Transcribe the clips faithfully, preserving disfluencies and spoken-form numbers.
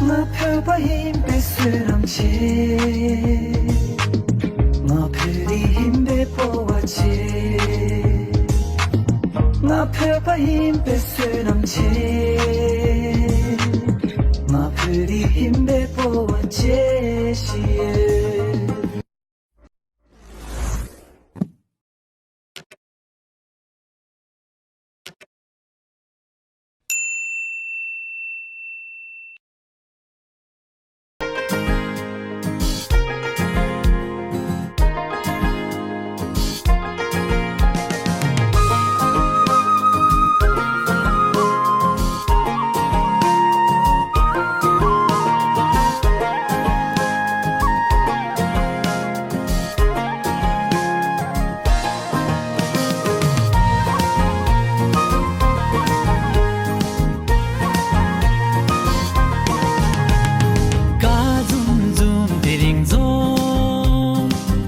ང་བོད་པ་ཡིན་པའི་བསོད་ནམས་ཆེ། ང་བོད་རིགས་ཡིན་པའི་སྤོབས་པ་ཆེ། ང་བོད་པ་ཡིན་པའི་བསོད་ནམས་ཆེ། ང་བོད་རིགས་ཡིན་པའི་སྤོབས་པ་ཆེ་ཞེས།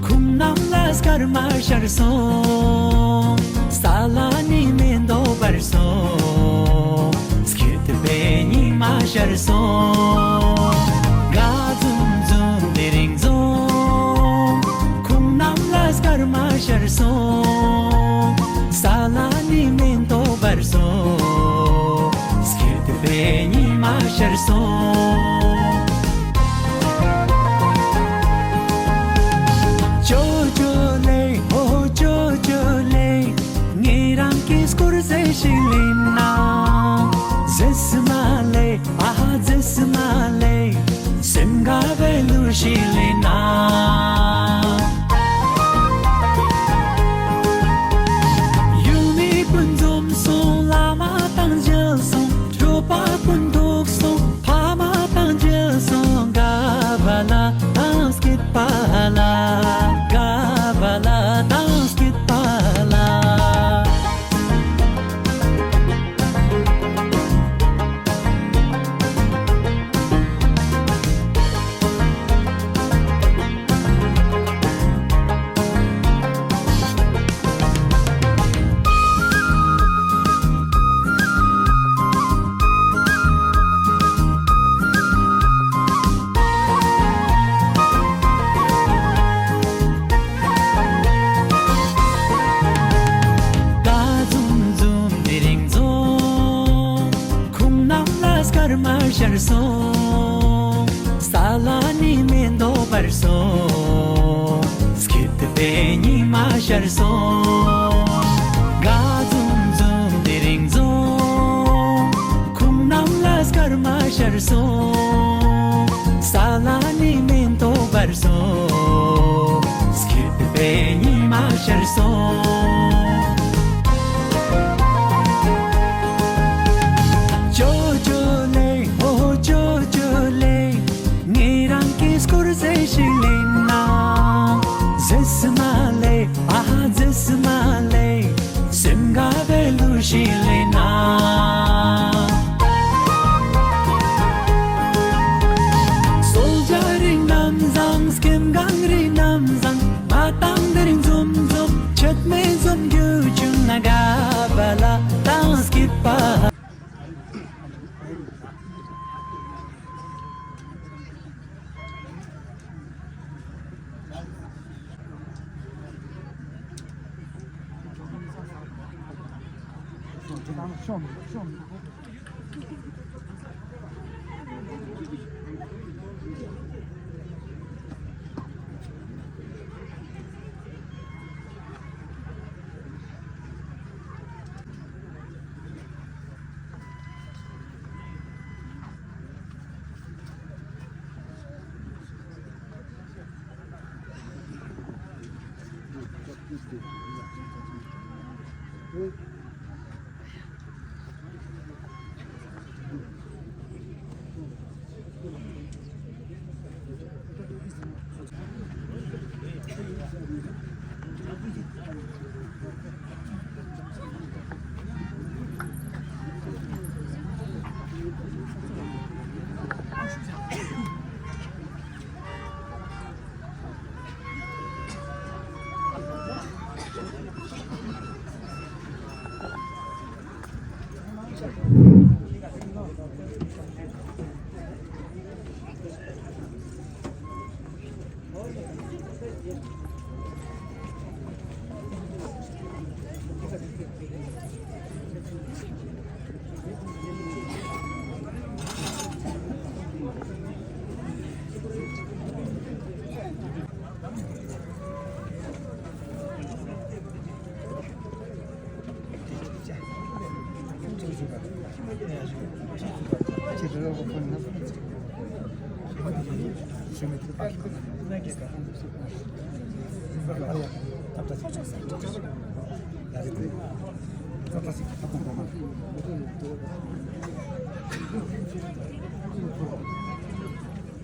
ཁུངས་རྣམས་ལ་སྐར་མ་ཤར་སོང་། ས་ལ་ནི་མེ་ཏོག་འབར་སོང་། སྐྱིད་པའི་ཉི་མ་ཤར་སོང་། དགའ་འཛུམ་འཛུམ་དེ་རིང་འཛོམས། ཁུངས་རྣམས་ལ་སྐར་མ་ཤར་སོང་། ས་ལ་ནི་མེ་ཏོག་འབར་སོང་། སྐྱིད་པའི་ཉི་མ་ཤར་སོང་། ཅོ་ཅོ་ལེ། ཨོ་ཅོ་ཅོ་ལེ། ངེད་རང་གི་སྐོར་ཟེར་ཞིག་ལེན་ན། ཟེར་སི་མ་ལེ། ཨ་ཧ་ཟེར་སི་མ་ལེ། སེམས་དགའ་བའི་གླུ་ཞིག་ལེན་ན། ཡུལ་མི་ཀུན་འཛོམས་སོང་། བླ་མ་དང་མཇལ་སོང་། གྲོགས་པ་ཀུན་ཐུག་སོང་། ཕ་མ་དང་མཇལ་སོང་། དགའ་བ་ལ་དང་སྐྱིད་པ་ལ། དགའ་བ་ལ་དང་སྐྱིད་པ་ལ། དགའ་འཛུམ་འཛུམ་དེ་རིང་འཛོམས། ཁུངས་རྣམས་ལ་སྐར་མ་ཤར་སོང་། ས་ལ་ནི་མེ་ཏོག་འབར་སོང་། སྐྱིད་པའི་ཉི་མ་ཤར་སོང་། དགའ་འཛུམ་འཛུམ་དེ་རིང་འཛོམས། ཁུངས་རྣམས་ལ་སྐར་མ་ཤར་སོང་། ས་ལ་ནི་མེ་ཏོག་འབར་སོང་། སྐྱིད་པའི་ཉི་མ་ཤར་སོང་། ཅོ་ཅོ་ལེ། ཨོ་ཅོ་ཅོ་ལེ། ངེད་རང་གི་སྐོར་ཟེར་ཞིག་ལེན་ན། ཟེར་སི་མ་ལེ། ཨ་ཧ་ཟེར་སི་མ་ལེ། སེམས་དགའ་བའི་གླུ་ཞིག་ལེན་ན། སོལ་ཇ་རིགས་རྣམས་བཟང་། སྐེམ་གང་རིགས་རྣམས་བཟང་། མ་བཏང་འདིར་འཛོམས་འཛོམས། ཆད་མེད་འཛོམས་རྒྱུ་བྱུང་ན། དགའ་བ་ལ་དང་སྐྱིད་པ།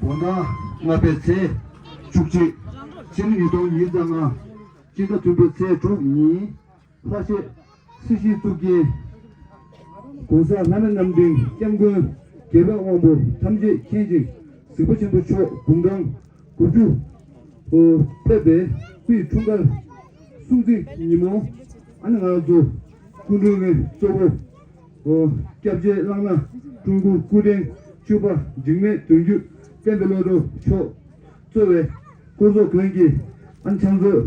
བོད་ཟླ་ལྔ་པའི་ཚེས་བཅུ་གཅིག་ཕྱི་ལོ་ཉིས་སྟོང་ཉི་ཤུ་རྩ་ལྔ། སྤྱི་ཟླ་བདུན་པའི་ཚེས་དྲུག་ཉིན། ལྷ་ཞེས་སྲིད་ཞིའི་གཙུག་རྒྱན། ༸གོང་ས་ལྷ་ནང་རྣམ་འདྲེན་སྐྱབས་མགོན་རྒྱལ་བའི་དབང་པོ་ཐམས་ཅད་མཁྱེན་ཅིང་གཟིགས་པ་ཆེན་པོ་མཆོག་དགུང་གྲངས་དགུ་བཅུ་ཕེབས་པའི་སྐུའི་འཁྲུངས་སྐར་སྲུང་བརྩི་ཉིན་མོ། ཨ་ནི་ང་རང་ཚོ་སྐུ་མགྲོན་གྱི་གཙོ་བོ་སྐྱབས་རྗེ་གླང་ནག་སྤྲུལ་སྐུ་སྐུ་ཕྲེང་བཅུ་པ་འཇིགས་མེད་དོན་བརྒྱུད་བསྟན་པའི་བློ་གྲོས་མཆོག་གཙོས་པའི་སྐུ་ཚོགས་དགོན་གྱི་ཨ་ནི་ཕྱག་མཛོད་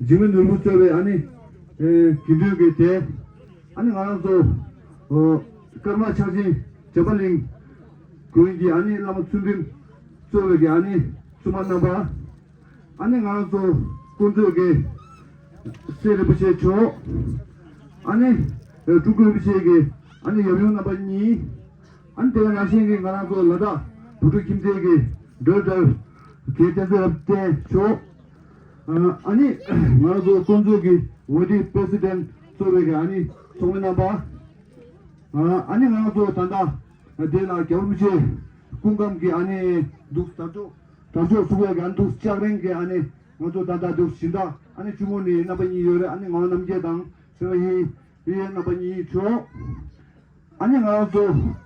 འཇིགས་མེད་ནོར་བུ་གཙོས་པའི་ཨ་ནི་དགེ་འདུན་གྱི་སྡེ། ཨ་ནི་ང་རང་ཚོ་ཀརྨ་ཕྱག་ཆེན་བྱམས་པ་གླིང་དགོན་གྱི་ཨ་ནི་བླ་མ་ཚུལ་ཁྲིམས་གཙོས་པའི་གི་ཨ་ནི་བཙུན་མ་རྣམ་པ། ཨ་ནི་ང་རང་ཚོ་ཀུན་གཙོས་ཀྱི་སྲས་རིན་པོ་ཆེ་མཆོག་ཨ་ནི་སྤྲུལ་སྐུ་རིན་པོ་ཆེ་གི་ཨ་ནི་ཡབ་ཡུམ་རྣམ་པ་གཉིས། ཨ་ནི་དེ་ག་ནང་བཞིན་གྱི་ང་རང་ཚོ་ལ་དྭགས་བོད་ཕྲུག་ཁྱིམ་སྡེ་གི་ཌའི་རེག་ཊར་རྒན་བསྟན་འཛིན་རབ་བརྟན་མཆོག་ཨ་ནི་ང་རང་ཚོ་ཀུན་གཙོས་ཀྱི་ཝར་ཀིང་པི་རེ་སི་ཌེན་ཊི་གཙོས་པའི་གི་ཨ་ནི་ཚོགས་མི་རྣམ་པ། ཨ་ནི་ང་རང་ཚོ་ད་ལྟ་དེ་ལ་རྒྱལ་བ་རིན་པོ་ཆེ་སྐུ་ཁམས་ཀྱི་ཨ་ནི་འདུག་དར་ལྕོག་དར་ལྕོག་ཚུགས་པའི་གི་ཨ་ནི་འདུག་ལྕགས་རིང་གི་ཨ་ནི་ང་ཚོ་ད་ལྟ་འདུག་སྦྱིན་བདག་ཨ་ནི་ཆུ་མོ་ནི་རྣམ་པ་གཉིས་ཡོད་རེད། ཨ་ནི་ངག་དབང་རྣམ་རྒྱལ་དང་ཆེན་པོ་ཡེ་ཡེ་རྣམ་པ་གཉིས་མཆོག་ཨ་ནི་ང་རང་ཚོ་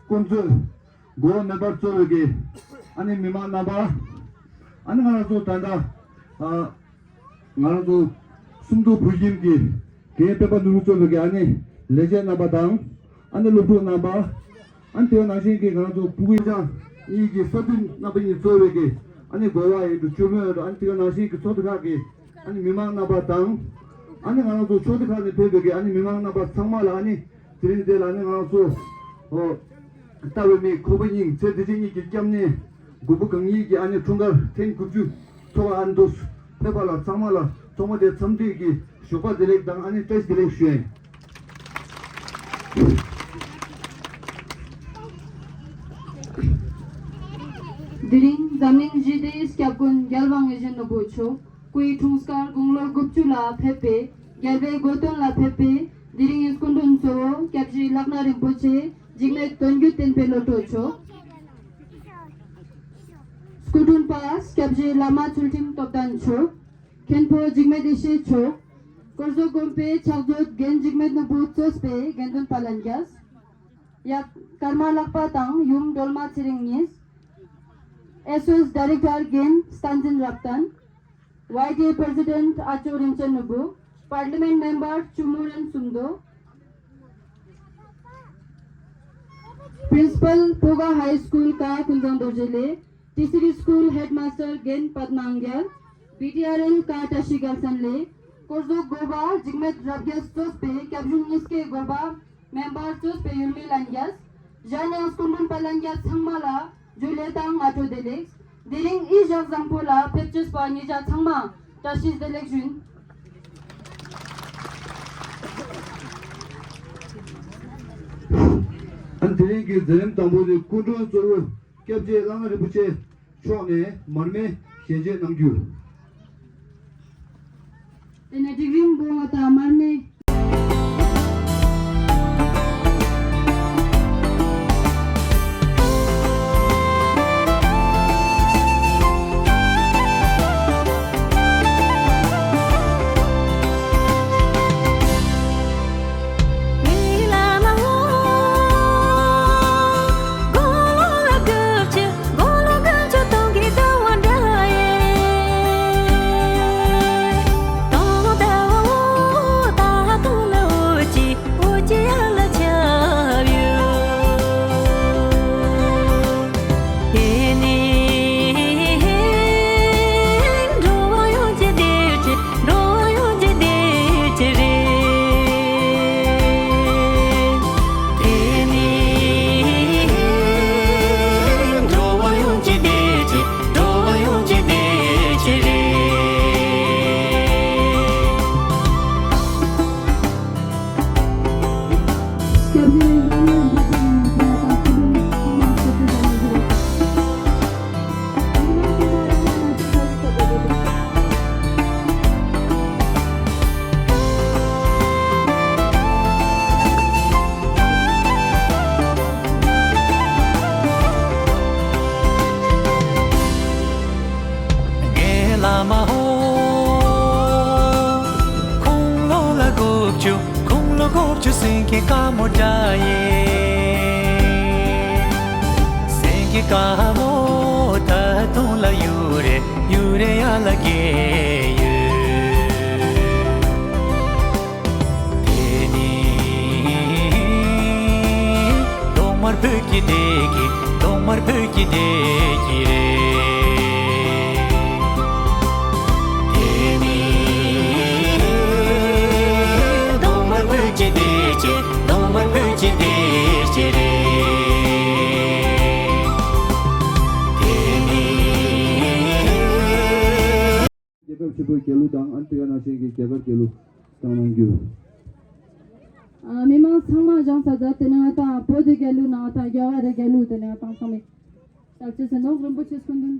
ཀུན་གཙོས་འགོ་བ་མེམ་བར་གཙོས་པའི་གི་ཨ་ནི་མི་མང་རྣམ་པ། ཨ་ནི་ང་རང་ཚོ་ད་ལྟ་ཨ་ང་རང་ཚོ་སུམ་མདོ་བོད་ཁྱིམ་གྱི་རྒན་སྤེན་པ་ནོར་བུ་གཙོས་པའི་གི་ཨ་ནི་ལས་བྱེད་རྣམ་པ་དང་། ཨ་ནི་སློབ་ཕྲུག་རྣམ་པ། ཨ་ནི་དེ་ནང་བཞིན་གྱི་ང་རང་ཚོ་ཕྲུ་གུ་ཡིག་ཚང་གཉིས་ཀྱི་ས་འཐུས་རྣམ་པ་གཉིས་གཙོས་པའི་གི་ཨ་ནི་འགོ་བ་ཡིན་འགྲོ་བཅུ་མོ་ཡིན་འགྲོ། ཨ་ནི་དེ་ནང་བཞིན་གྱི་ཚོགས་སྡེ་ཁག་གི་ཨ་ནི་མི་མང་རྣམ་པ་དང་། ཨ་ནི་ང་རང་ཚོ་ཕྱོགས་སྡེ་ཁག་ནས་ཕེབས་པའི་གི་ཨ་ནི་མི་མང་རྣམ་པ་ཚང་མ་ལ་ཨ་ནི་དེ་རིང་དེ་ལ་ཨ་ནི་ང་རང་ཚོ་ཨོ་ལྟ་བའི་མིག་ཁོག་པ་སྙིང་ཚེ་འདི་ཕྱི་གཉིས་ཀྱི་སྐྱབས་གནས་མགོན་པོ་གང་ཉིད་ཀྱི་ཨ་ནི་འཁྲུངས་སྐར་ཐེངས་དགུ་བཅུ་ཐོག་ཨ་ནི་འདུག་ཕེབས་པ་ལ་ཚང་མ་ལ་ཚོགས་མི་དེ་འཚམས་འདྲི་གི་ཞོགས་པ་བདེ་ལེགས་དང་ཨ་ནི་བཀྲ་ཤིས་བདེ་ལེགས་ཞུ་ཡིན། དེ་རིང་འཛམ་གླིང་ཞི་བདེའི་སྐྱབས་མགོན་རྒྱལ་བ་དངོས་གཞི་ནོར་བུ་མཆོག་སྐུའི་འཁྲུངས་སྐར་དགུང་ལོ་དགུ་བཅུ་ལ་ཕེབས་པའི་རྒྱལ་བའི་དགོངས་དོན་ལ་ཕེབས་པའི་དེ་རིང་གི་སྐུ་མགྲོན་གཙོ་བོ་སྐྱབས་རྗེ་ལག་ན་རིན་པོ་ཆེ་འཇིགས་མེད་དོན་བརྒྱུད་བསྟན་པའི་བློ་གྲོས་མཆོག་སྐུ་མགྲོན་པ་སྐྱབས་རྗེ་བླ་མ་ཚུལ་ཁྲིམས་སྟོབས་ལྡན་མཆོག་མཁན་པོ་འཇིགས་མེད་ཡེ་ཤེས་མཆོག་སྐོར་ཟོ་དགོན་པའི་ཕྱག་མཛོད་རྒན་འཇིགས་མེད་ནོར་བུ་གཙོས་པའི་དགེ་འདུན་པ་ལྷན་རྒྱས། ཡབ་ཀརྨ་ལགས་པ་དང་ཡུམ་སྒྲོལ་མ་ཚེ་རིང་གཉིས། ཨེས་ཨོ་ཨེས་ཌའི་རེག་ཊར་རྒན་བསྟན་འཛིན་རབ་བརྟན། ཝའི་ཌི་ཨེ་པི་རེ་སི་ཌེན་ཊི་ཨ་ཅོ་རིན་ཆེན་ནོར་བུ། པར་ལི་མེན་ཊི་མེམ་བར་ཆུ་མུ་རན་སུམ་མདོ། པི་རིན་སི་པལ་སྤོ་ག་ཧའི་སྐུལ་ཀ་ཀུན་བཟང་རྡོ་རྗེ་ལགས། ཊི་སི་ཌི་སྐུལ་ཧེཌ་མ་སི་ཊར་རྒན་པདྨ་དབང་རྒྱལ། བི་ཊི་ཨར་ཨེལ་ཀ་བཀྲ་ཤིས་རྒྱལ་མཚན་ལགས། སྐོར་ཟོ་དགོན་པ་འཇིགས་མེད་རབ་རྒྱས་གཙོས་པའི་སྐྱབས་གཞུང་གཉིས་ཀའི་དགོན་པ་མེམ་བར་གཙོས་པའི་ཡུལ་མི་ལྷན་རྒྱས། གཞན་ཡང་སྐུ་མགྲོན་པ་ལྷན་རྒྱས་ཚང་མ་ལ་ཇུ་ལེ་དང་སྔ་དྲོ་བདེ་ལེགས། དེ་རིང་ཨི་ཞག་བཟང་པོ་ལ་ཕེབས་བཅུག་པ་ཉེ་ཞ་ཚང་མ་བཀྲ་ཤིས་བདེ་ལེགས་ཞུ་ཡིན། ཨ་ནི་དེ་རིང་གི་མཛད་རིམ་དང་པོ་དེ་སྐུ་མགྲོན་གཙོ་བོ་སྐྱབས་རྗེ་གླང་ནག་རིན་པོ་ཆེ་མཆོག་ནས་མར་མེ་ཞལ་འབྱེད་གནང་རྒྱུ། དེ་ནས་སྒྲིག་རིམ་སྦོམ་བ་དང་མར་མེ། ཁྱེད་དཀའ་མོ་འདྲ་ཡིན། སེང་གེ་དཀར་མོ་ད་དུང་ལ་གཡུག་རེ་གཡུག་རེ་ཡར་ལ་བརྒལ་ཡོད། དེ་ནི་གདོང་དམར་བོད་ཀྱི་སྡེ་དགེ། གདོང་དམར་བོད་ཀྱི་སྡེ་དགེ་རེད། དེ་ནི་གདོང་དམར་བོད་ཀྱི་སྡེ་དགེ། གདོང་དམར་བོད་ཀྱི་སྡེ་དགེ་རེད། དེ་ནི། རྒྱལ་ཁབ་ཆེན་པོའི་རྒྱལ་གླུ་དང་ཨན་ཏི་ཀ་ནང་བཞིན་གྱི་རྒྱ་གར་རྒྱལ་གླུ་བཏང་གནང་རྒྱུ། ཨ། མི་མང་ཚང་མ་བཞེངས་ས་མཛད་དེ་ནས་ང་དང་བོད་ཀྱི་རྒྱལ་གླུ་ནང་དང་རྒྱལ་བ་རི་རྒྱལ་གླུ་དེ་ནས་ང་དང་ཚང་མས་ལྟ་ཅི་ཟེར་ནོག་རིན་པོ་ཆེ་སྐུ་མདུན།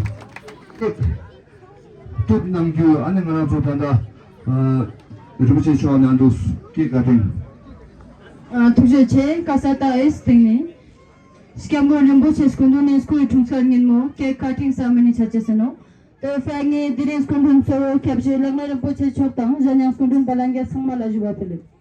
སྐད་གཏོད་གནང་རྒྱུ། ཨ་ནི་ང་རང་ཚོ་ད་ལྟ་ཨ་རིན་པོ་ཆེ་མཆོག་ནས་འདུག་སྐད་བཀའ་དྲིན། ཨ། ཐུགས་རྗེ་ཆེ། ག་ས་ཏ་ཨེས་སྟེང་ནས་སྐྱབས་མགོན་རིན་པོ་ཆེ་སྐུ་མདུན་ནས་སྐུའི་འཁྲུངས་སྐར་ཉིན་མོ་ཀེག་ཁ་ཊིང་སེ་རེ་མོ་ནི་ཆ་ཆེ་ཟིན་ནོ། དེ་ཕ་ངའི་དེ་རིང་སྐུ་མགྲོན་གཙོ་བོ་སྐྱབས་རྗེ་བླ་མ་རིན་པོ་ཆེ་མཆོག་དང་གཞན་ཡང་སྐུ་མགྲོན་པ་ལྷན་རྒྱས་ཚང་མ་ལ་བཞུགས་པ་ཕུལ།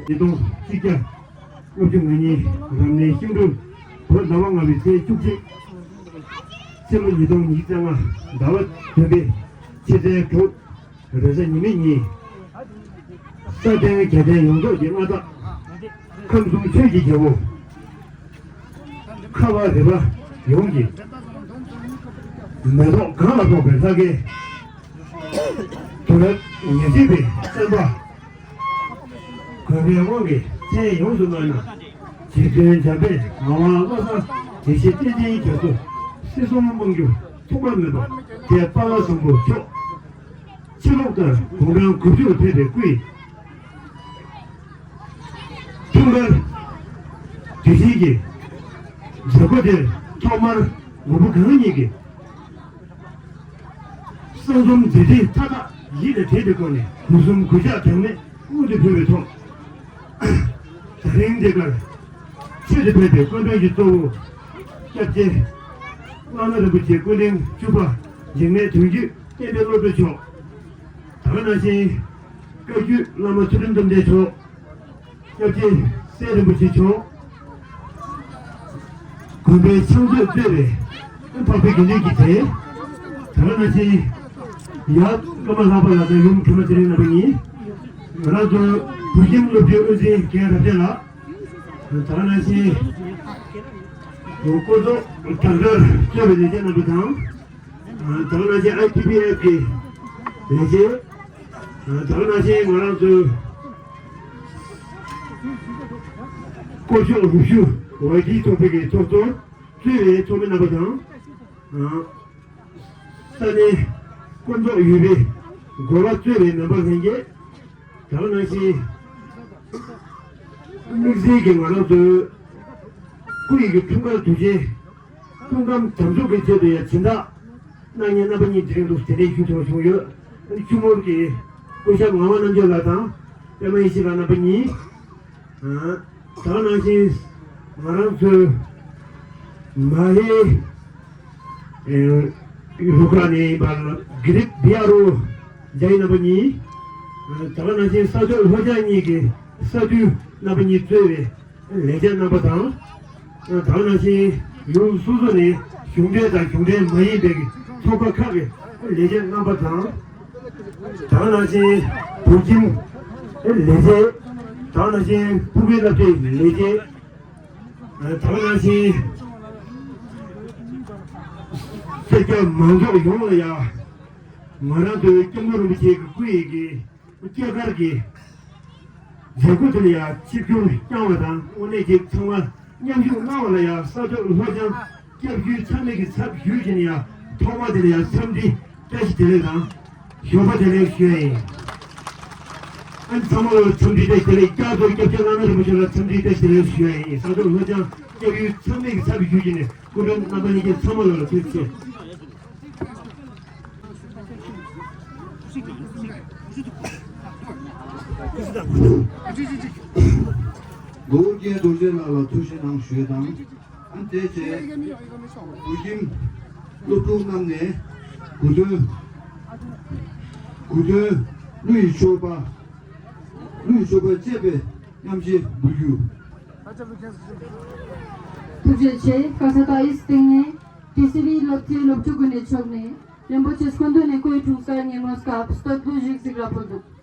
ཉིས་སྟོང་གཅིག་བརྒྱ་ལྔ་བཅུ་ང་གཉིས་རབ་གནས་ཤིང་འབྲུག་བོད་ཟླ་བ་ལྔ་པའི་ཚེས་བཅུ་གཅིག་ཕྱི་ལོ་ཉིས་སྟོང་ཉི་ཤུ་རྩ་ལྔ་ཟླ་བ་བདུན་པའི་ཕྱི་ཚེས་དྲུག་རེས་གཟའ་ཉི་མའི་ཉིན། ས་སྟེང་རྒྱལ་བསྟན་ཡོངས་རྫོགས་ཀྱི་མངའ་བདག་ཁམས་གསུམ་ཆོས་ཀྱི་རྒྱལ་པོ། ཁ་བ་རི་པ་ཡོངས་ཀྱི་མེ་ཏོག་གང་ལ་ཕོག་པའི་ལྷ་སྐལ། དུས་རབས་ཉེར་གཅིག་པའི་བསྟན་པ། གུས་པའི་དབང་གིས་མཚན་ཡོངས་སུ་བསྔགས་ན། རྗེ་བཙུན་འཇམ་དཔལ་ངག་དབང་བློ་བཟང་དགེ་བཤེས་བསྟན་འཛིན་རྒྱ་མཚོ་སྲིད་གསུམ་དབང་སྒྱུར་ཐོགས་པ་མེད་པ་དེ་དཔའ་བོ་བཟང་པོ་མཆོག་ཕྱི་ལོགས་ལྟར་དགུང་གྲངས་དགུ་བཅུར་ཕེབས་པའི་སྐུའི་འཁྲུངས་སྐར་དུས་ཆེན་གྱི་མཛད་སྒོ་དེར་ཐོག་མར་ངོ་བོ་གང་ཉིད་ཀྱི་གསང་གསུམ་མཛད་འཕྲིན་མཐའ་དག་ཡིད་ལ་དྲན་པའི་སྒོ་ནས་གུས་གསུམ་གུས་ཕྱག་གྲངས་མེད་སྔོན་དུ་ཕུལ་བའི་ཐོག་དེ་རིང་འདི་གར་ཆེད་དུ་ཕེབས་པའི་སྐུ་མགྲོན་གྱི་གཙོ་བོ་སྐྱབས་རྗེ་བླ་མ་རིན་པོ་ཆེ་སྐུ་ཕྲེང་བཅུ་པ་འཇིགས་མེད་དོན་བརྒྱུད་བསྟན་པའི་བློ་གྲོས་མཆོག་དེ་ནང་བཞིན་བཀའ་བརྒྱུད་བླ་མ་ཚུལ་ཁྲིམས་བཅོམ་ལྡན་མཆོག་སྐྱབས་རྗེ་སྲས་རིན་པོ་ཆེ་མཆོག་དགོན་པའི་ཕྱག་མཛོད་གཙོས་པའི་འཕགས་པའི་དགེ་འདུན་གྱི་སྡེ། དེ་ནང་བཞིན་ཡབ་ཀརྨ་ལྷག་པ་ལགས་དང་ཡུམ་ཁྲི་མ་ཚེ་རིང་རྣམ་པ་གཉིས། ང་རང་ཚོ་བོད་ཁྱིམ་སློབ་ཆེན་དབུ་འཛིན་རྒན་རབ་རྒྱས་ལགས། དེ་ནང་བཞིན་སྐོར་ཚོགས་དྲག་གྲར་གཙོས་པའི་ལས་བྱེད་རྣམ་པ་དང་། དེ་ནང་བཞིན་ཨའི་ཐི་བི་ཨེཕ་གི་ལས་བྱེད། དེ་ནང་བཞིན་ང་རང་ཚོའི་སྐོར་ཤོག་རུ་ཤུ་ཝའི་ཊི་ཚོགས་པའི་གི་ཚོགས་གཙོ་གཙོས་པའི་ཚོགས་མི་རྣམ་པ་དང་། ས་གནས་སྐོར་ཚོགས་ཡོད་པའི་འགོ་བ་གཙོས་པའི་མེམ་བར་ལྷན་རྒྱས། དེ་ནང་བཞིན་དམིགས་བསལ་གྱི་ང་རང་ཚོའི་སྐུ་ཡི་གི་འཁྲུངས་སྐར་དུས་ཆེན་སྐུ་ཁམས་དམ་ཚུགས་ཀྱི་ཆེད་དུ་ཡང་སྦྱིན་བདག་གནང་མཁན་རྣམ་པ་གཉིས་དེ་རིང་འདུག་དེ་འདྲའི་ཞུ་ཐུབ་པ་བྱུང་ཡོད། ཨ་ནི་ཆུ་མོར་གྱི་སྐུ་ཞབས་ངག་དབང་རྣམ་རྒྱལ་ལགས་དང་པད་མ་ཡེ་ཤེས་ལགས་རྣམ་པ་གཉིས། དེ་ནང་བཞིན་ང་རང་ཚོའི་མ་ཧེ་རུ་ཁག་ནས་ཡིན་པ་གི་རིག་བི་ཨར་ཨོ་རྒྱ་ཡེ་རྣམ་པ་གཉིས། དེ་ནང་བཞིན་ས་ཕྱོགས་ལྷོ་བྱང་གཉིས་ཀྱི་ས་འཐུས་རྣམ་པ་གཉིས་གཙོས་པའི་ལས་བྱེད་རྣམ་པ་དང་། དེ་ནང་བཞིན་ཡུལ་སོ་སོ་ནས་གཞུང་འབྲེལ་དང་གཞུང་འབྲེལ་མ་ཡིན་པའི་ཚོགས་པ་ཁག་གི་ལས་བྱེད་རྣམ་པ་དང་། དེ་ནང་བཞིན་བོད་ཁྱིམ་ལས་བྱེད། དེ་ནང་བཞིན་ཕྲུ་གུའི་བསླབ་བྱའི་ལས་བྱེད། དེ་ནང་བཞིན་སེར་སྐྱ་མང་ཚོགས་ཡོངས་ལ་ཡ་ང་རང་ཚོའི་སྐྱབས་མགོན་རིན་པོ་ཆེ་གི་སྐུ་ཡི་གི་སྐྱབས་མགོན་གྱི་མཛད་སྒོ་དེ་ལ་ཡང་ཆིབས་བསྒྱུར་བསྐྱངས་པ་དང་དངོས་གནས་ཀྱི་ཚང་མ་མཉམ་ཞུགས་གནང་བ་ལ་ཡང་ས་ཕྱོགས་ལྷོ་བྱང་སྐྱབས་བཅོལ་ཚང་མས་ཀྱི་ཚབ་ཞུས་བྱས་ནས་ཡང་ཐོག་མ་དེ་ལ་ཡང་འཚམས་འདྲི་བཀྲ་ཤིས་བདེ་ལེགས་དང་ཞོགས་པ་བདེ་ལེགས་ཞུ་ཡ་ཡིན། ཨ་ནི་ཚང་མ་ལ་འཚམས་འདྲི་བཀྲ་ཤིས་བདེ་ལེགས། བསྐྱར་དུ་སྐྱབས་རྗེ་བླ་མ་རིན་པོ་ཆེ་ལ་འཚམས་འདྲི་བཀྲ་ཤིས་བདེ་ལེགས་ཞུ་ཡ་ཡིན། ས་ཕྱོགས་ལྷོ་བྱང་སྐྱབས་ཡུལ་ཚང་མས་ཀྱི་ཚབ་ཞུས་བྱས་ནས་སྐུ་མགྲོན་རྣམ་པ་གཉིས་ཀྱི་ཚང་མ་ལ་ཐུགས་རྗེ་ཆེ། གུ་རུ་རྒྱལ་རྡོ་རྗེ་ལགས་ལ་ཐུགས་རྗེ་གནང་ཞུས་དང་། ཨ་ནི་དེ་རྗེས་བོད་ཁྱིམ་སློབ་ཕྲུག་རྣམས་ནས་གུས་འདུད་གུས་འདུད་གླུ་ཡི་མཆོད་པ་གླུ་ཡི་མཆོད་པ་བཅས་པའི་མཉམ་བཞེས་འབུལ་རྒྱུ། ཐུགས་རྗེ་ཆེ། ག་ས་ད་ཨིས་སྟེང་ནས་ཏི་སི་ཝི་སློབ་གྲྭའི་སློབ་ཕྲུག་ཀུན་ནས་ཕྱོགས་ནས་རིན་པོ་ཆེ་སྐུ་མདུན་ནས་སྐུའི་འཁྲུངས་སྐར་ཉིན་མོའི་སྐབས་བསྟོད་གླུ་ཞིག་གཟིགས་ར་ཕུལ་འདུག།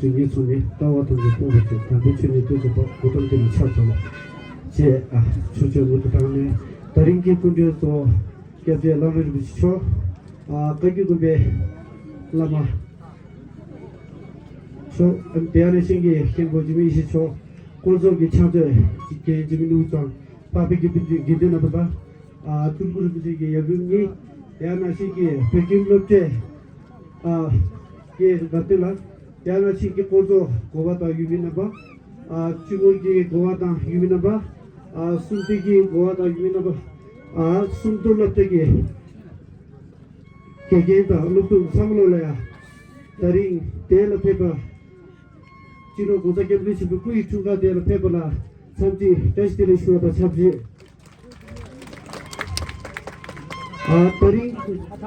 དོན་གཉེར་ཚོགས་ནས་ལྟ་བ་དང་གི་སྤོང་བ་བཅས་དམ་པའི་ཆོས་ནི་ཏོག་ཙམ་པ་གོ་ཏམ་དེ་ལ་ཆགས་ཚར་བ་བཅས་ཨ་ཆོས་སྤྱོད་མུ་མཐུད་བཏང་ནས། ད་རིང་གི་སྐུ་མགྲོན་གཙོ་བོ་སྐྱབས་རྗེ་བླ་མ་རིན་པོ་ཆེ་མཆོག་ཨ་བཀའ་བརྒྱུད་དགོན་པའི་བླ་མ་མཆོག་དེ་ཡང་ནས་ཤིང་གི་མཁན་པོ་འཇིགས་མེད་ཡེ་ཤེས་མཆོག་བསྐོ་ཚོགས་ཀྱི་ཕྱག་མཛོད་ཀྱི་འཇིགས་མེད་ཀླུ་ཚང་འཕགས་པའི་དགེ་འདུན་དགེ་འདུན་རྣམ་པ་དང་། ཨ་སྤྲུལ་སྐུ་རིན་པོ་ཆེ་གི་ཡབ་ཡུམ་གཉིས། དེ་ཡང་ནང་བཞིན་གྱི་བོད་ཁྱིམ་སློབ་གྲྭའི་ཨ་གི་རབ་བརྟན་ལ། དེ་ཡང་ནང་བཞིན་གྱི་བསྐོ་ཚོགས་འགོ་བ་དང་ཡུལ་མི་རྣམ་པ། ཨ་སྤྱི་ནོར་གྱི་འགོ་བ་དང་ཡུལ་མི་རྣམ་པ། ཨ་སུམ་མདོ་གི་འགོ་བ་དང་ཡུལ་མི་རྣམ་པ། ཨ་སུམ་མདོ་སློབ་གྲྭ་གི་དགེ་རྒན་དང་སློབ་ཕྲུག་ཚང་མ་ལོ་ལ་ཡ། ད་རིང་དེ་ལ་ཕེབས་པ། སྤྱི་ནོར་༸གོང་ས་༸སྐྱབས་མགོན་ཆེན་པོའི་སྐུ་ཡི་འཁྲུངས་སྐར་དེ་ལ་ཕེབས་པ་ལ་འཚམས་འདྲི་བཀྲ་ཤིས་བདེ་ལེགས་ཞུ་བ་དང་ཆབས་ཅིག་ཨ་ད་རིང་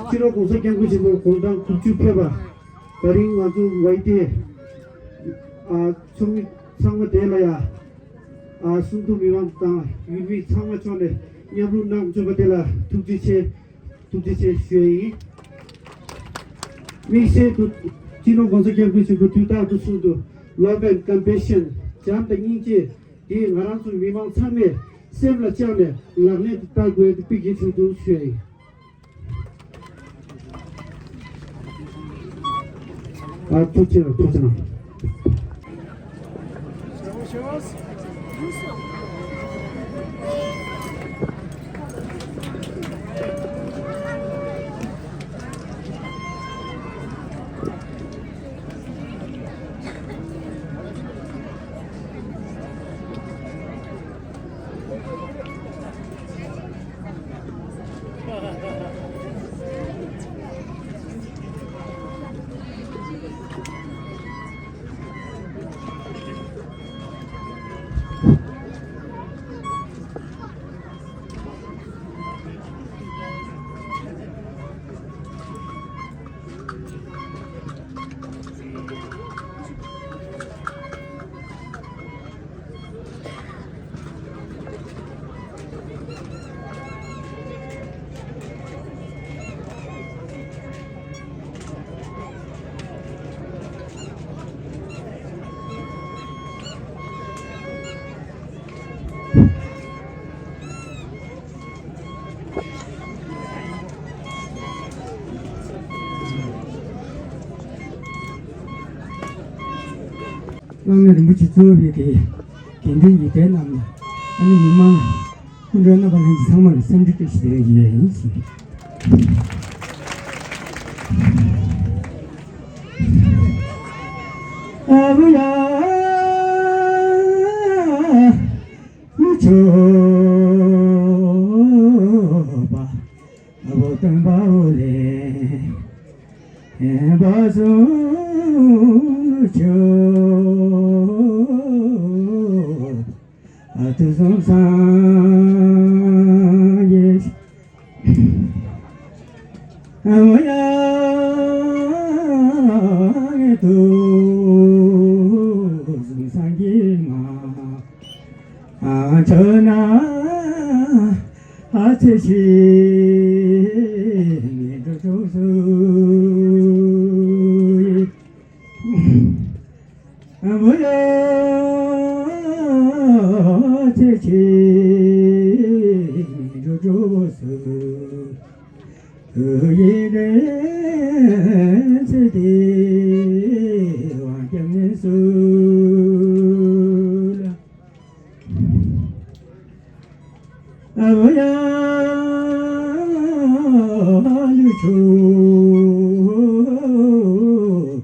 སྤྱི་ནོར་༸གོང་ས་༸སྐྱབས་མགོན་ཆེན་པོ་དགུང་གྲངས་དགུ་བཅུ་ཕེབས་པ། ད་རིང་ང་ཚོ་ཝའི་ཊི་ཨ་ཚོགས་མི་ཚང་མ་དེ་ལ་ཡ། ཨ་གསུང་འབུམ་མི་མང་དང་ཡུལ་མི་ཚང་མ་ཕྱོགས་ནས་མཉམ་རུབ་གནང་བཅུག་པ་དེ་ལ་ཐུགས་རྗེ་ཆེ། ཐུགས་རྗེ་ཆེ་ཞུ་ཡ་ཡིན། དམིགས་བསལ་དུ་སྤྱི་ནོར་༸གོང་ས་༸སྐྱབས་མགོན་ཆེན་པོ་དུས་རྟག་ཏུ་གསུང་དུ། Love and compassion, བྱམས་དང་སྙིང་རྗེ་དེ་ང་རང་ཚོ་མི་མང་ཚང་མས་སེམས་ལ་བཅངས་ནས་ལག་ལེན་དུ་བསྟར་དགོས་དེ་དཔེ་གལ་ཆེན་པོ་འདུག་ཞུ་ཡ་ཡིན། ཨ་ཐུགས་རྗེ་ཆེ། ཐུགས་རྗེ་གནང་། བླ་མ་རིན་པོ་ཆེ་གཙོས་པའི་དགེ་དགེ་འདུན་གྱི་སྡེ་རྣམས་ལ། ཨ་ནི་མི་མང་སྐུ་མགྲོན་རྣམ་པ་ལྷན་རྒྱས་ཚང་མར་འཚམས་འདྲི་བཀྲ་ཤིས་བདེ་ལེགས་ཞུ་ཡ་ཡིན། ཨ་བུ་ཡ་ལུ་ཆོ་པ། ཨ་བོ་སྟོན་པ་འོ་ལེ། ཨེ་བ་སུ་ཆོ། ཨ་ཏུ་ཟུང་སང་ཡེ། ཨ་མོ་ཡ་ངེ་ཏུ་ཟུང་སང་གི་མ། ཨ་ཆོ་ན་ཨ་ཚེ་ཤི་ངེ་འགྲོ་འགྲོ་སུ་ཡི། ཨ་མོ་ཡ་ཚེ་ཤི་ངེ་འགྲོ་འགྲོ་སུ་ཡི་ནེ་ཚེ་དེ་བང་སྐྱབས་ནེ་སུ་ལ། ཨ་བ་ཡ་ལུ་ཆུ་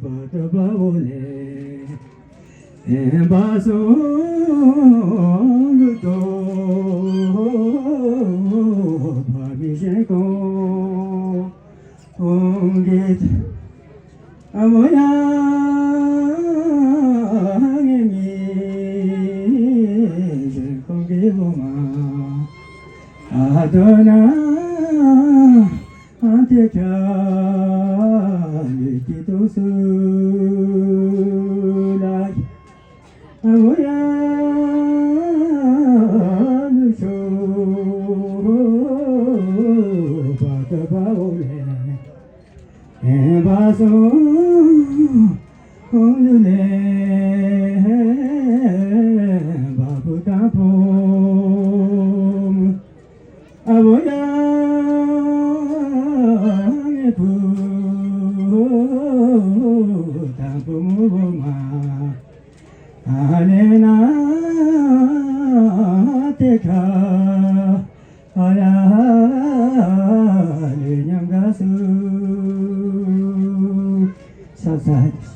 བ་ཏ་བ་འོ་ལེ། ཨེ་བ་སོ་ལུ་ཏོ་བ་མི་ཤེས་ཀོ་ཀོང་གེ། ཨ་མོ་ཡ་ངེ་མི་ཞེ་ཁོང་གི་ལོ་མ་ཨ་དོ་ན་ཨ་ཏེ་ཁྲ་ལུ་ཏི་ཏོ་སུ་ལ། ཨ་མོ་ཡ་ལུ་ཤོ་བ་ཏ་བ་འོ་ལེ། ཨེ་བ་སོ་ ཁོང་ལུ་ལས་བ་བུ་དང་པོ་ཨ་བོ་ཡ་ངའི་བུ་དང་པོ་མོ་བོ་མ། ཨ་ལེ་ན་ཏེ་ཁ་ཨ་ཡ་ལེ་ཉམས་དགའ་སུ་ས་ས།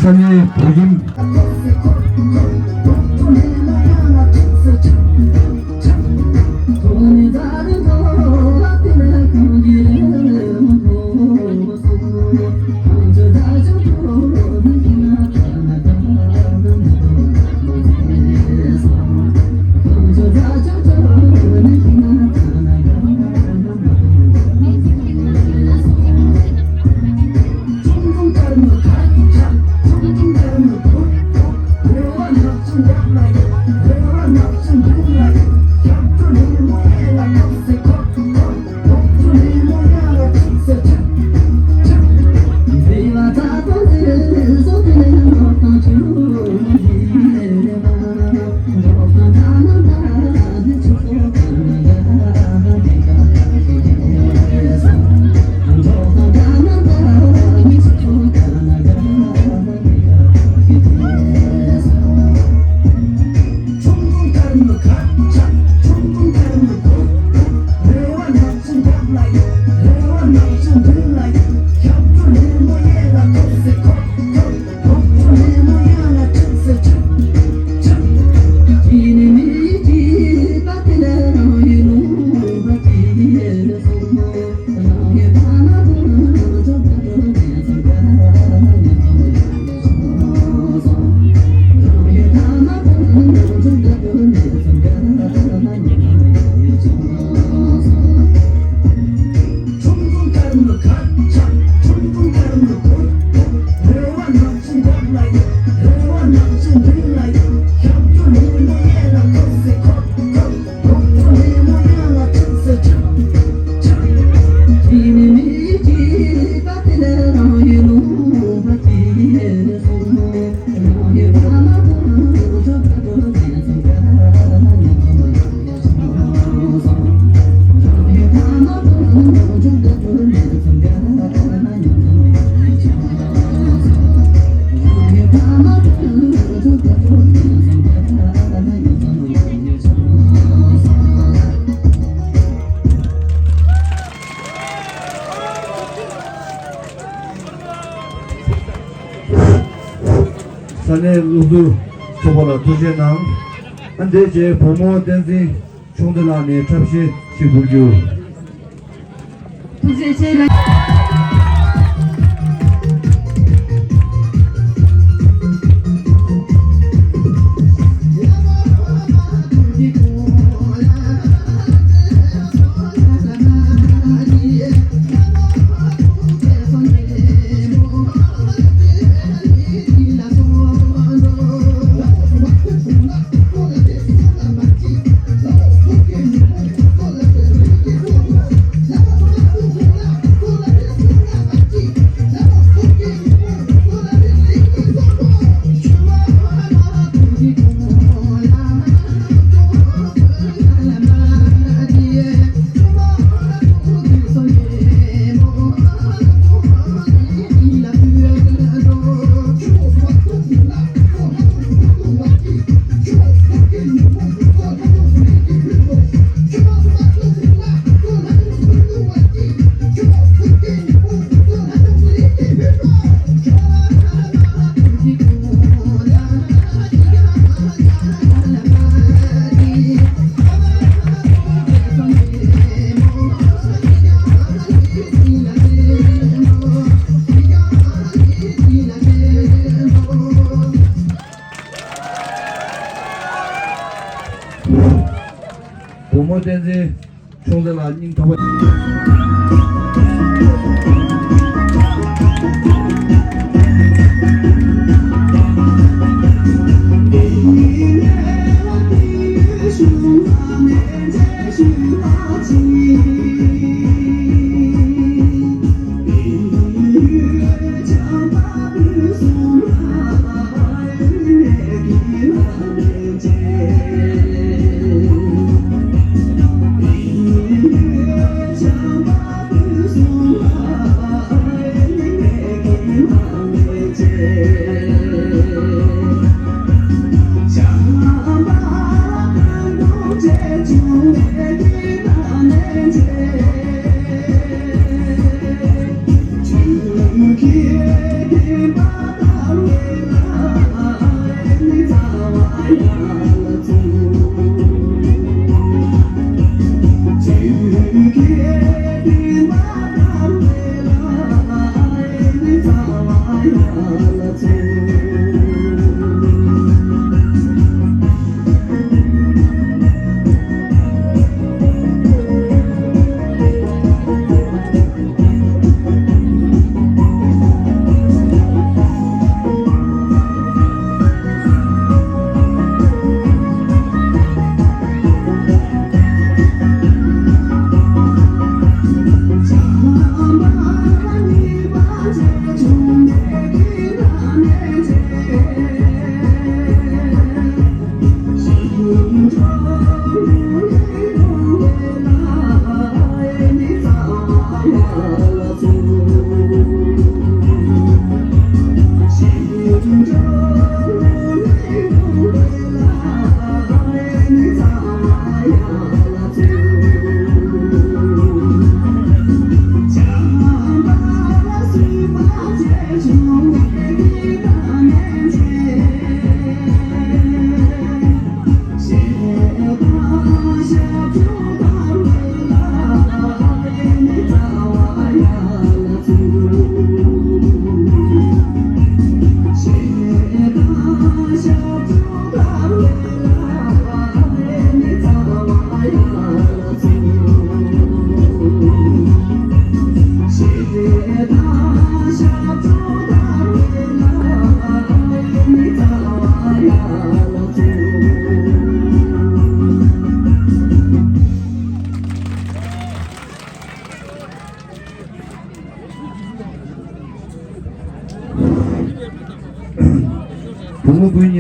ས་གནས་བོད་ཁྱིམ། ས་གནས་སློབ་ཕྲུག་ཚོགས་པ་ལ་ཐུགས་རྗེ་གནང་། ཨ་འདས་རྗེས་བུ་མོ་བསྟན་འཛིན་ཆུང་བདེ་ལགས་ནས་འཁྲབ་གཞས་ཤིག་འབུལ་རྒྱུ། ཐུགས་རྗེ་ཆེ་ལགས། བུ་མོ་བསྟན་འཛིན་ཆུང་བདེ་ལགས་སྙིང་ཐག་པ།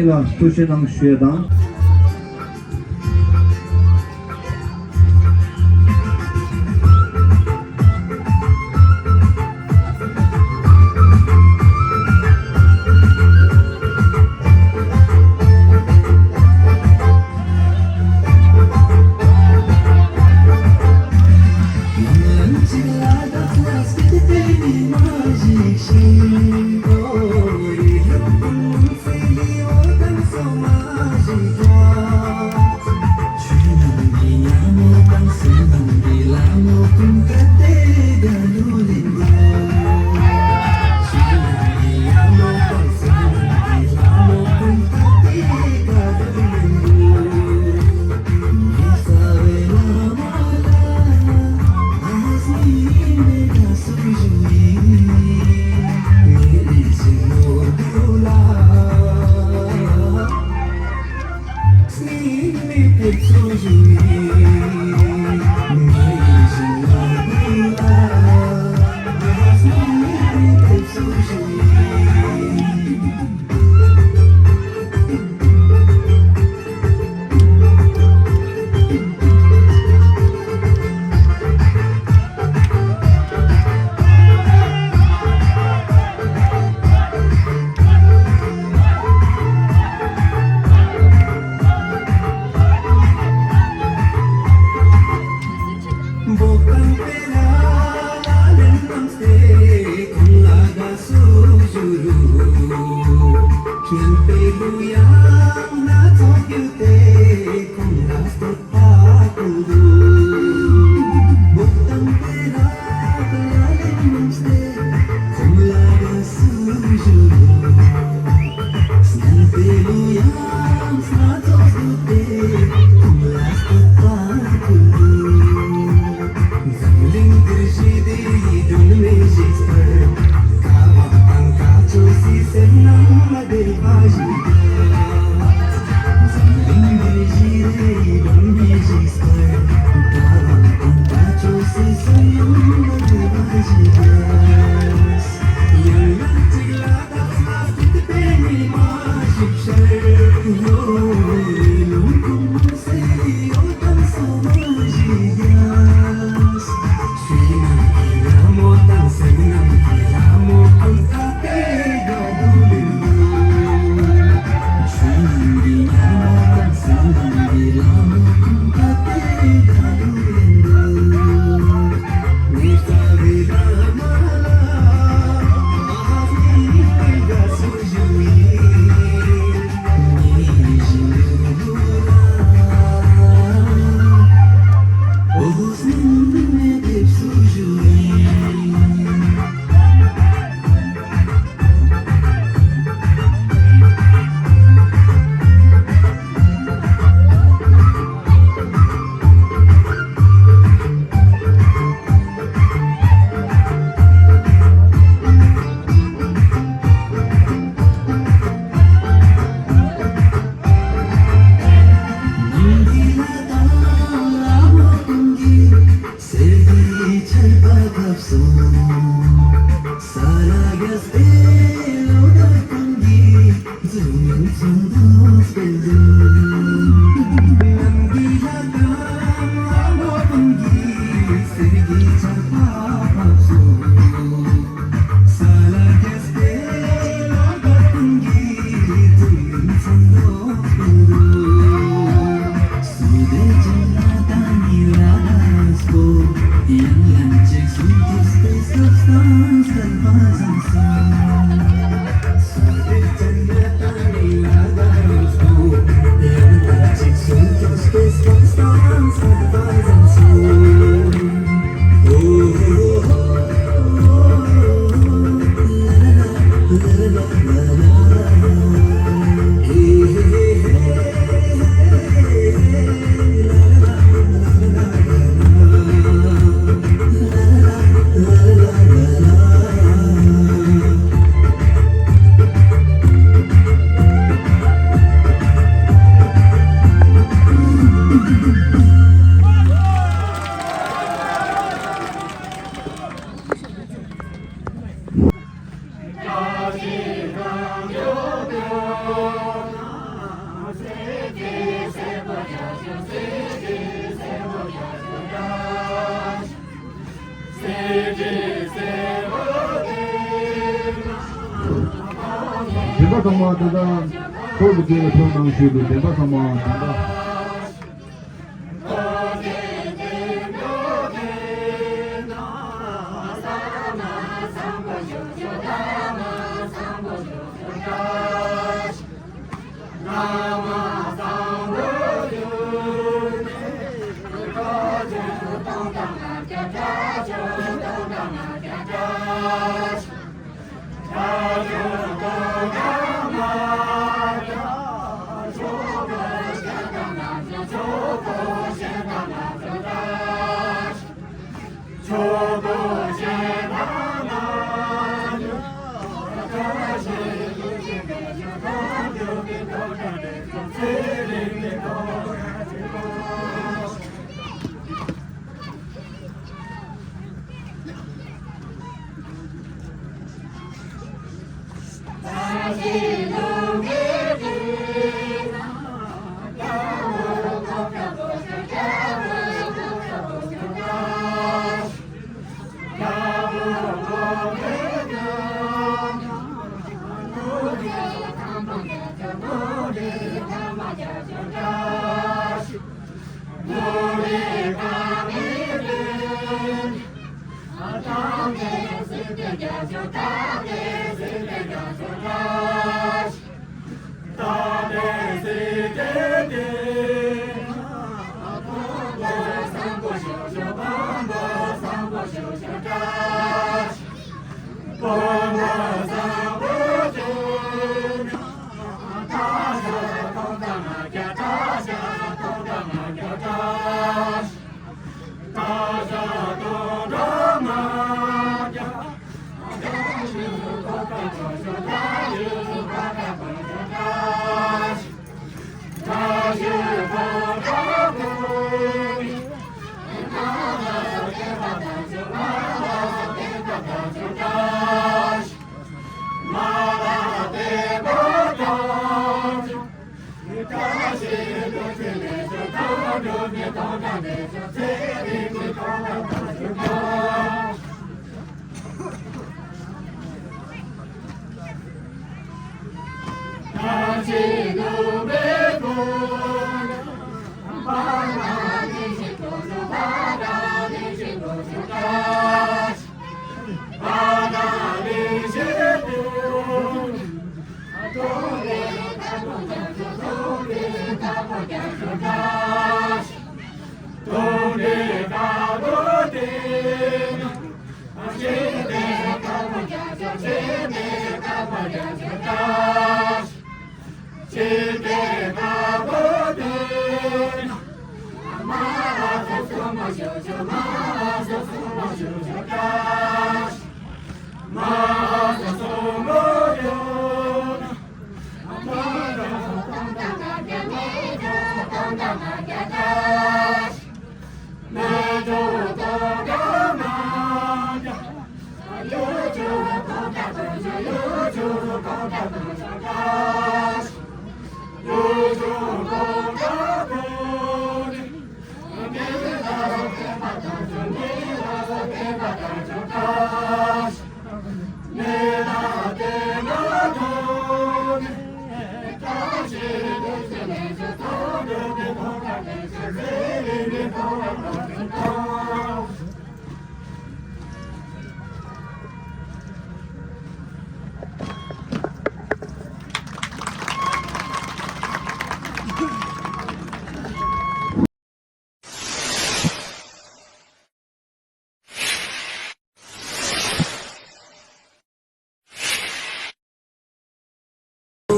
ལ་ཐུགས་རྗེ་གནང་ཞུ་ཡས་དང་། ཚང་མ་དེ་དག་ཐུགས་ཀྱི་རྗེས་ལ་ཐུགས་གནང་ཞུས་ཏེ་བདེན་པ་ཚང་མ་དེ་དག་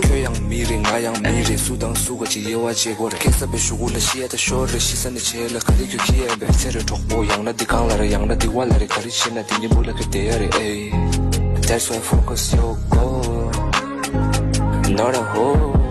ཁྱོད་ཡང་མི་རེད། ང་ཡང་མི་རེད། སུ་དང་སུ་ག་ཅིག་དབྱེ་བ་འབྱེད་དགོས་རེད། སྐད་གསར་པའི་གཞུག་གུ་ལ་ཤི་ཡ་ད་ཤོར་རེད། ཤི་ས་ནས་བྱས་ལ་ག་རེ་ཁྱོད་ཁྱི་ཡ་བས་ཚེ་རེད་གྲོགས་པོ། ཡང་ན་འདི་གང་ལ་རེད། ཡང་ན་འདི་བ་ལ་རེད། ག་རེ་བྱེད་ན་དེ་ཉིན་བུ་ལ་ཁ་བསྡད་ཡ་རེད། ཨེ། That's why focus your goal, not a hole.